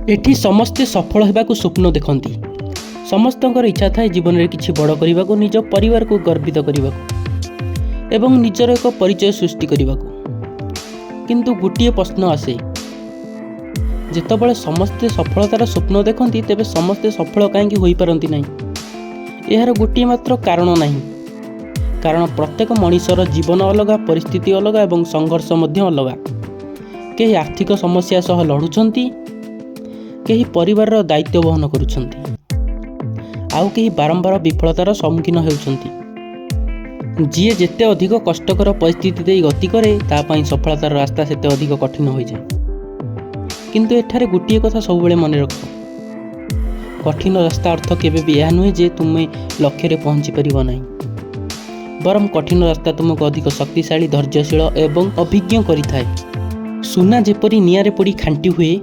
ଏଠି ସମସ୍ତେ ସଫଳ ହେବାକୁ ସ୍ୱପ୍ନ ଦେଖନ୍ତି। ସମସ୍ତଙ୍କର ଇଚ୍ଛା ଥାଏ ଜୀବନରେ କିଛି ବଡ଼ କରିବାକୁ, ନିଜ ପରିବାରକୁ ଗର୍ବିତ କରିବାକୁ ଏବଂ ନିଜର ଏକ ପରିଚୟ ସୃଷ୍ଟି କରିବାକୁ। କିନ୍ତୁ ଗୋଟିଏ ପ୍ରଶ୍ନ ଆସେ, ଯେତେବେଳେ ସମସ୍ତେ ସଫଳତାର ସ୍ୱପ୍ନ ଦେଖନ୍ତି, ତେବେ ସମସ୍ତେ ସଫଳ କାହିଁକି ହୋଇପାରନ୍ତି ନାହିଁ? ଏହାର ଗୋଟିଏ ମାତ୍ର କାରଣ ନାହିଁ, କାରଣ ପ୍ରତ୍ୟେକ ମଣିଷର ଜୀବନ ଅଲଗା, ପରିସ୍ଥିତି ଅଲଗା ଏବଂ ସଂଘର୍ଷ ମଧ୍ୟ ଅଲଗା। କେହି ଆର୍ଥିକ ସମସ୍ୟା ସହ ଲଢ଼ୁଛନ୍ତି, କେହି ପରିବାରର ଦାୟିତ୍ୱ ବହନ କରୁଛନ୍ତି, ଆଉ କେହି ବାରମ୍ବାର ବିଫଳତାର ସମ୍ମୁଖୀନ ହେଉଛନ୍ତି। ଯିଏ ଯେତେ ଅଧିକ କଷ୍ଟକର ପରିସ୍ଥିତି ଦେଇ ଗତି କରେ, ତା ପାଇଁ ସଫଳତାର ରାସ୍ତା ସେତେ ଅଧିକ କଠିନ ହୋଇଯାଏ। କିନ୍ତୁ ଏଠାରେ ଗୋଟିଏ କଥା ସବୁବେଳେ ମନେ ରଖ, କଠିନ ରାସ୍ତା ଅର୍ଥ କେବେ ବି ଏହା ନୁହେଁ ଯେ ତୁମେ ଲକ୍ଷ୍ୟରେ ପହଞ୍ଚି ପାରିବ ନାହିଁ। ବରଂ କଠିନ ରାସ୍ତା ତୁମକୁ ଅଧିକ ଶକ୍ତିଶାଳୀ, ଧୈର୍ଯ୍ୟଶୀଳ ଏବଂ ଅଭିଜ୍ଞ କରିଥାଏ। ସୁନା ଯେପରି ନିଆଁରେ ପୋଡ଼ି ଖାଣ୍ଟି ହୁଏ,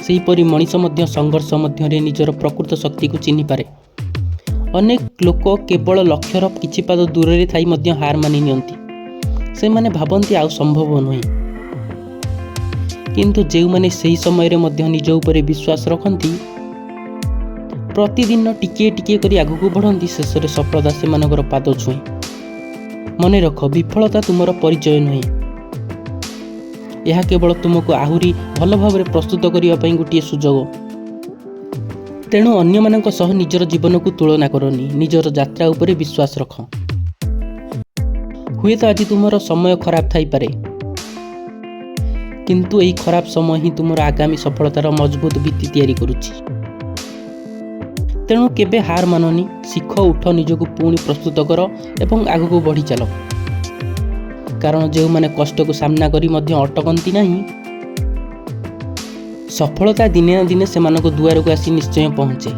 ସେହିପରି ମଣିଷ ମଧ୍ୟ ସଂଘର୍ଷ ମଧ୍ୟରେ ନିଜର ପ୍ରକୃତ ଶକ୍ତିକୁ ଚିହ୍ନିପାରେ। ଅନେକ ଲୋକ କେବଳ ଲକ୍ଷ୍ୟର କିଛି ପାଦ ଦୂରରେ ଥାଇ ମଧ୍ୟ ହାର ମାନି ନିଅନ୍ତି। ସେମାନେ ଭାବନ୍ତି, ଆଉ ସମ୍ଭବ ନୁହେଁ। କିନ୍ତୁ ଯେଉଁମାନେ ସେହି ସମୟରେ ମଧ୍ୟ ନିଜ ଉପରେ ବିଶ୍ୱାସ ରଖନ୍ତି, ପ୍ରତିଦିନ ଟିକିଏ ଟିକିଏ କରି ଆଗକୁ ବଢ଼ନ୍ତି, ଶେଷରେ ସଫଳତା ସେମାନଙ୍କର ପାଦ ଛୁଏଁ। ମନେ ରଖ, ବିଫଳତା ତୁମର ପରିଚୟ ନୁହେଁ। ଏହା କେବଳ ତୁମକୁ ଆହୁରି ଭଲ ଭାବରେ ପ୍ରସ୍ତୁତ କରିବା ପାଇଁ ଗୋଟିଏ ସୁଯୋଗ। ତେଣୁ ଅନ୍ୟମାନଙ୍କ ସହ ନିଜର ଜୀବନକୁ ତୁଳନା କରନି, ନିଜର ଯାତ୍ରା ଉପରେ ବିଶ୍ୱାସ ରଖ। ହୁଏତ ଆଜି ତୁମର ସମୟ ଖରାପ ଥାଇପାରେ, କିନ୍ତୁ ଏହି ଖରାପ ସମୟ ହିଁ ତୁମର ଆଗାମୀ ସଫଳତାର ମଜବୁତ ଭିତ୍ତି ତିଆରି କରୁଛି। ତେଣୁ କେବେ ହାର ମାନନି। ଶିଖ, ଉଠ, ନିଜକୁ ପୁଣି ପ୍ରସ୍ତୁତ କର ଏବଂ ଆଗକୁ ବଢ଼ି ଚାଲ। କାରଣ ଯେଉଁମାନେ କଷ୍ଟକୁ ସାମ୍ନା କରି ମଧ୍ୟ ଅଟକନ୍ତି ନାହିଁ, ସଫଳତା ଦିନେ ନା ଦିନେ ସେମାନଙ୍କ ଦୁଆରକୁ ଆସି ନିଶ୍ଚୟ ପହଞ୍ଚେ।